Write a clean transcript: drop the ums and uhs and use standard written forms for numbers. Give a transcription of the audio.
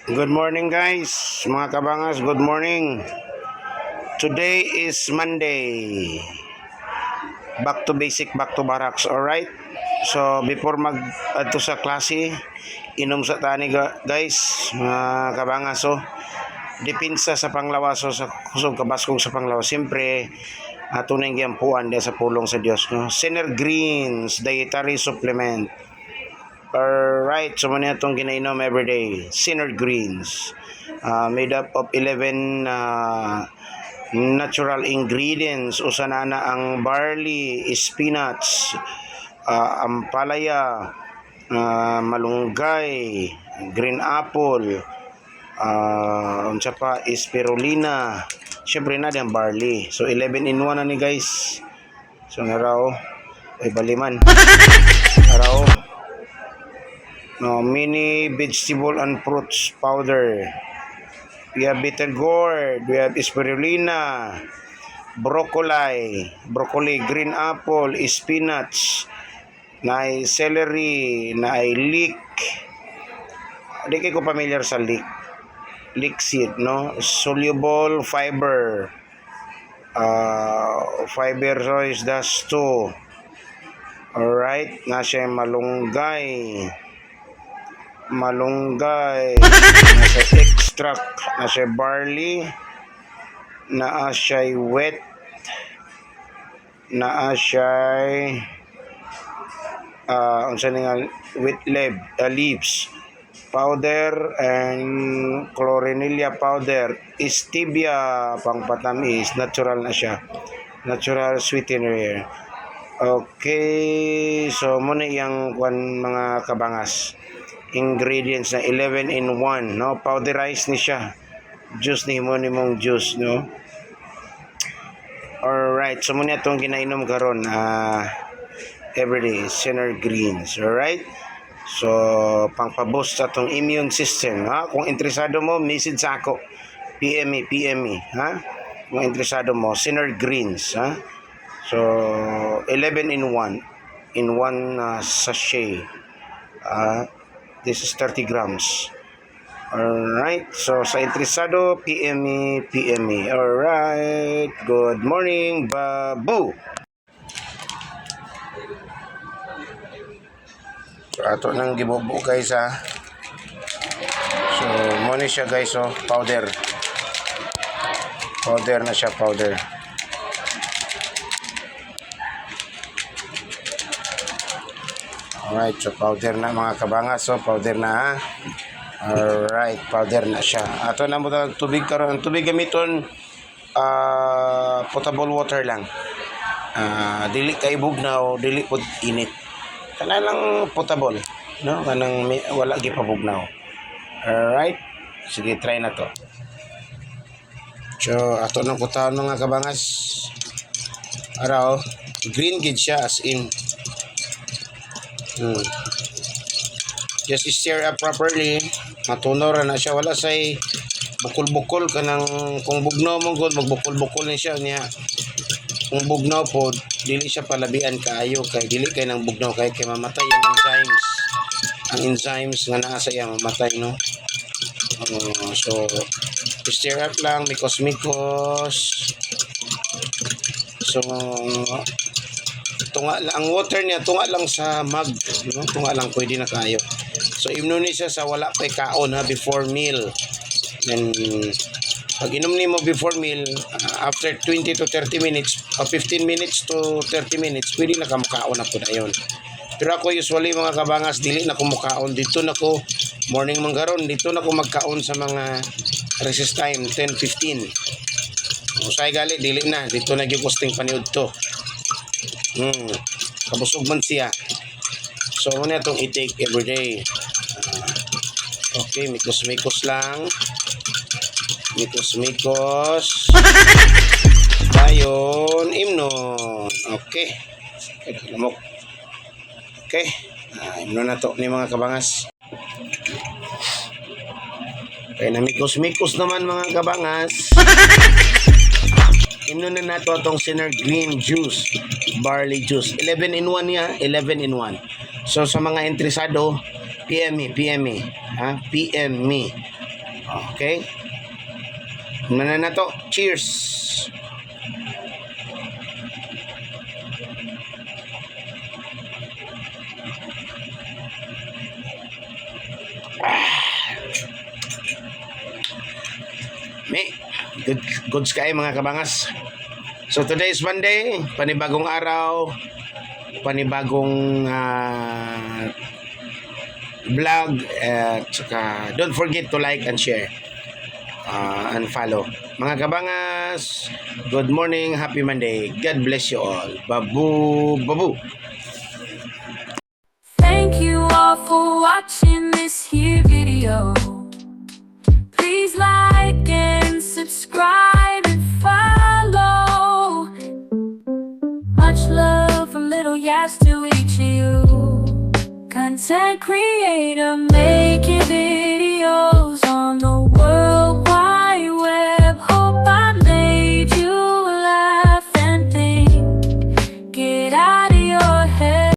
Good morning, guys, mga kabangas, good morning. Today is Monday. Back to basic, back to barracks, alright? So before mag adto sa klase, inom sa tani, guys, mga kabangas, oh. Depensa sa panglawas, so sa kusog kabaskog sa panglawas. Siyempre, ato nang giampuan diya sa pulong sa Dios, no? Sinner Greens Dietary Supplement. Alright, so mao atong ginainom everyday. Sinner Greens. Made up of 11 natural ingredients. Usa na na ang barley, spinach, ampalaya, malunggay, green apple, unsa pa, spirulina. Siyempre na ang barley. So 11 in 1 na ni, guys. So naraw, ay baliman. Naraw. No, mini vegetable and fruits powder. We have bitter gourd, we have spirulina, broccoli, broccoli, green apple, spinach, naay celery, naay leek. Di kay ko familiar sa leek. Leek seed, no? Soluble fiber. Fiber rice, that's two. Alright, na siya malunggay, malunggay, nasa extract, nasa barley, naa siya'y wheat, naa siya'y unsa ni nga wheat leaves powder and chlorella powder, stevia pangpatamis, natural na siya, natural sweetener. Okay, so mao na iyang kwan, mga kabangas, ingredients na 11 in 1, no? Powderized ni siya. Juice ni mo nimong juice, no? Alright, so mao na atong ginainom karon everyday, Sinner Greens, alright? So, pangpaboost sa atong immune system, ha? Kung interesado mo, message sa ako. PM me, PM me, ha? Kung interesado mo, Sinner Greens, ha? So, 11 in 1 in one sachet. This is 30 grams. Alright, so sa interesado, PM me, PM me. Alright, good morning, babu! So, ato nang gibubo, guys, ha. So, mao ni siya, guys, oh, powder. Powder na siya, powder. Alright, so powder na, mga kabangas, so powder na, ha. Alright, powder na siya. Ato na mo tubig karon. Ang tubig gamiton potable water lang. Dili kay bugnaw, dili pud init. Kana lang potable, no? Kanang wala gipabugnaw. Alright. Sige, try na to. So, ato nang kutaon, mga kabangas. Ara oh, green gid siya as in. Just stir up properly. Matunaw ra na siya. Wala say bukol-bukol, kanang kung bugnaw mo gud, magbukol-bukol ni siya niya. Kung bugnaw po, dili siya palabian kaayo kay dili kay nang bugnaw kay kay mamatay ang enzymes. Ang enzymes nga naa sa iya mamatay, no. So stir up lang, mikos-mikos. So tunga lang ang water niya, tunga lang sa mug, no? Tunga lang, pwede na kayo. So imnon ni siya sa wala pay kaon, ha, before meal. Then pag inom nimo before meal, after 20 to 30 minutes, 15 minutes to 30 minutes, pwede na ka mukaon na pud ayon. Pero ako usually, mga kabangas, dili na ko mukaon dito na ko, morning man karon, dito na ko magkaon sa mga recess time, 10:15. Usay gali dili na dito na gyud kusting paniud to. Kabusog man siya. So, mao na itong i-take everyday. Okay, mikos-mikos lang. Mikos-mikos. Dayon, imnon. Okay. Okay, lamok. Okay. Imnon na to ni, mga kabangas. Okay, na mikos-mikos naman, mga kabangas. Imnon na nato atong Sinner Green Juice, barley juice. 11 in 1 niya, 11 in 1. So sa mga interesado, PM me, PM me. Ha? PM me. Okay? Mana na to. Cheers! Me, good, good kaayo, mga kabangas. So today is Monday, panibagong araw, panibagong vlog, at saka don't forget to like and share and follow. Mga kabangas, good morning, happy Monday. God bless you all. Babu, babu. Thank you all for watching this here video. Please like and subscribe and follow. Much love from Little Yas to each of you. Content creator made.